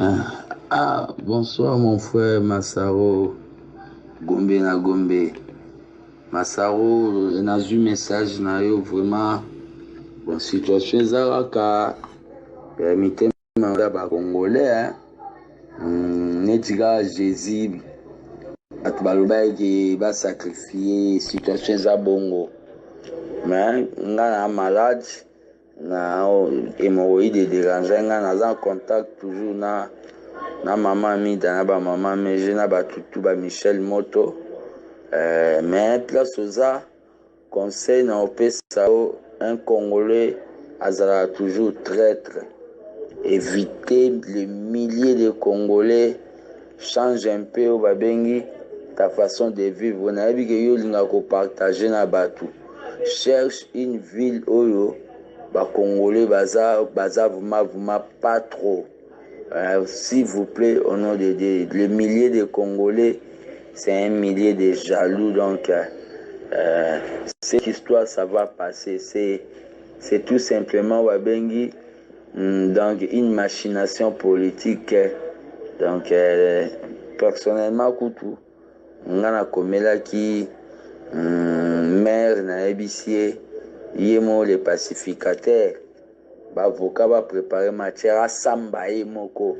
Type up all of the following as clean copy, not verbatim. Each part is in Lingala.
Ah, ah, bonsoir mon frère Massaro. Gombe na Gombe. Massaro, nazwi message na yo vraiment. Bon, situation eza kaka ya mitema ya ba Congolais, hein. Neti kaka Jésus, bato balobaki basacrifie, situation eza bongo. Mais nga na malade na hémorroïde dérange nga, naza en contact toujours na mama Amida, na bamama Mege, na batutu ba Michel Moto. Mais place oza, conseil na opesa yo: un Congolais azalaka toujours traître. Éviter les milliers de Congolais, change un peu oyo babengi ta façon de vivre. Nayebi ke yo olingaka kopartage na bato. Cherche une ville oyo bacongolais baza vraiment vraiment pas trop. S'il vous plaît, au nom de Dieu, les milliers de Congolais, c'est un millier de jaloux. Donc cette histoire, ça va passer. C'est tout simplement babengi donc une machination politique. Donc personnellement kutu nga nakomelaki maire, nayebisi ye, ye moko le pacificateur, baavocat baprépare matière, asamba ye moko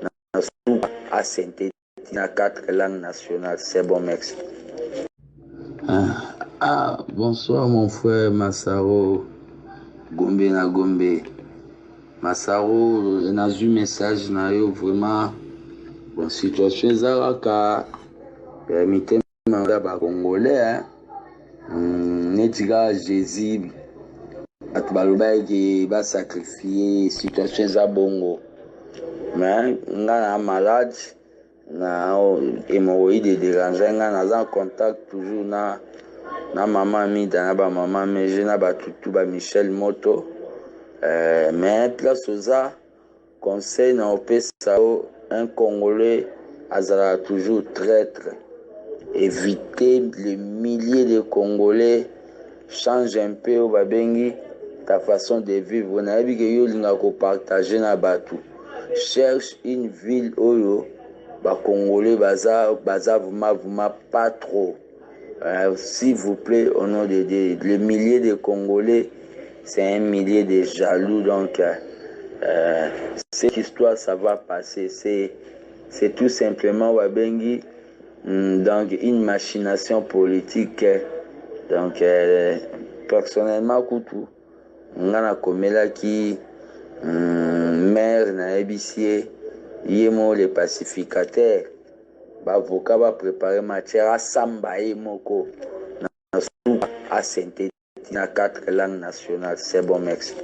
na suka, asynthétise na quatre langues nationales. C'est bon, merci. Ah, ah, bonsoir mon frère Massaro. Gombe na Gombe. Massaro, nazwi message na yo vraiment. Bon, situation eza kaka ya mitema ya bacongolais, hein. Neti kaka Jésus, bato balobaki basacrifie, situation eza bongo. Mais nga na malade na hémorroïde dérange nga, naza en contact toujours na mama Amida, na bamama Mege, na batutu ba Michel Moto. Mais place oza, conseil na opesa yo: un Congolais azalaka toujours traître. Éviter les milliers de Congolais, change un peu oyo babengi ta façon de vivre. Nayebi ke yo olingaka kopartage na bato. Cherche une ville oyo bacongolais baza vraiment vraiment pas trop. S'il vous plaît, au nom de Dieu, les milliers de Congolais, c'est un millier de jaloux. Donc cette histoire, ça va passer. C'est tout simplement babengi donc une machination politique. Donc personnellement kutu nga nakomelaki maire, nayebisi ye, ye moko le pacificateur, baavocat baprépare matière, asamba ye moko na suka, asynthétise na quatre langues nationales. C'est bon, merci.